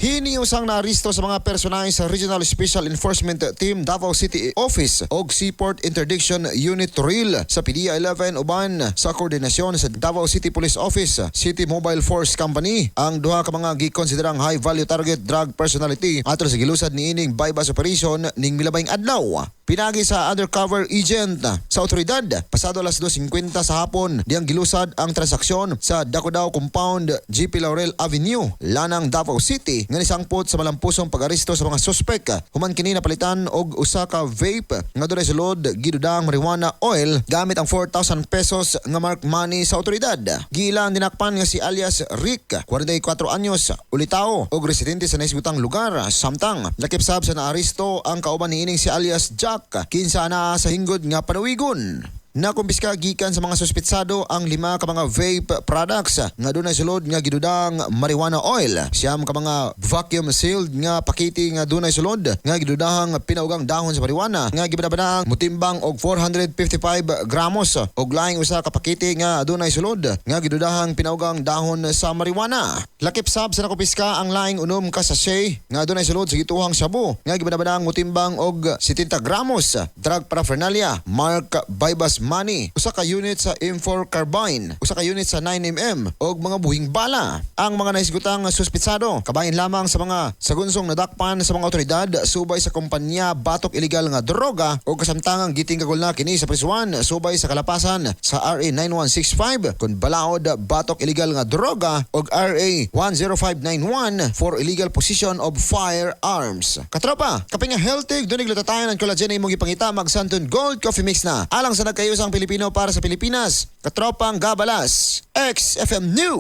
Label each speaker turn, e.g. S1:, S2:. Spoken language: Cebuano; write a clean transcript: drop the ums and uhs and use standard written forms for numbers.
S1: Hiniusang naaresto sa mga personahe sa Regional Special Enforcement Team Davao City Office og Seaport Interdiction Unit Toril sa PDEA 11 uban sa koordinasyon sa Davao City Police Office, City Mobile Force Company, ang duha ka mga gikonsiderang high value target drug personality atol sa gilusad niining buy-bust operation ning milabayng adlaw. Pinagi sa undercover agent sa otoridad, pasado alas 2:50 sa hapon, diyang gilusad ang transaksyon sa Dakodao Compound, GP Laurel Avenue, Lanang, Davao City, nga nisangpot sa malampusong pag-aresto sa mga suspek. Human kini napalitan og usa ka vape nga dunay sulod gidudang marijuana oil gamit ang 4,000 pesos nga mark money sa otoridad. Giilang dinakpan nga si alias Rick, 44 anyos, ulitao og residente sa nahisgutang lugar, samtang lakip sab sa naaresto ang kauban niining si alias Jack, kinsa naa sa hinggod nga panuwigon. Nakumpiska gikan sa mga suspitsado ang lima ka mga vape products nga dunay sulod nga gidudang marijuana oil, 9 ka mga vacuum sealed nga pakete nga dunay sulod nga gidudahang pinaugang dahon sa marijuana nga gibanabanang mutimbang og 455 gramos og laing usa ka pakete nga dunay sulod nga gidudahang pinaugang dahon sa marijuana. Lakip sab sa nakumpiska ang laing 6 ka sachet nga dunay sulod sa gituhang shabu nga gibanabanang mutimbang og 70 gramos, drug paraphernalia, mark buy-bust money, usa ka unit sa M4 carbine, usa ka unit sa 9 mm og mga buhing bala. Ang mga nahisgutang suspitsado kabahin lamang sa mga sagunsong nadakpan sa mga otoridad subay sa kumpanya batok illegal nga droga o kasamtangang gitingkagol na kini sa prisuan subay sa kalapasan sa RA 9165 kun balaod batok illegal nga droga og RA 10591 for illegal possession of firearms. Katropa, kape nga healthy, dunay glutathione and collagen na imong gipangita, mag Santon Gold Coffee Mix na. Alang sa nagkayusang Pilipino para sa Pilipinas. Katropang Gabalas, XFM News.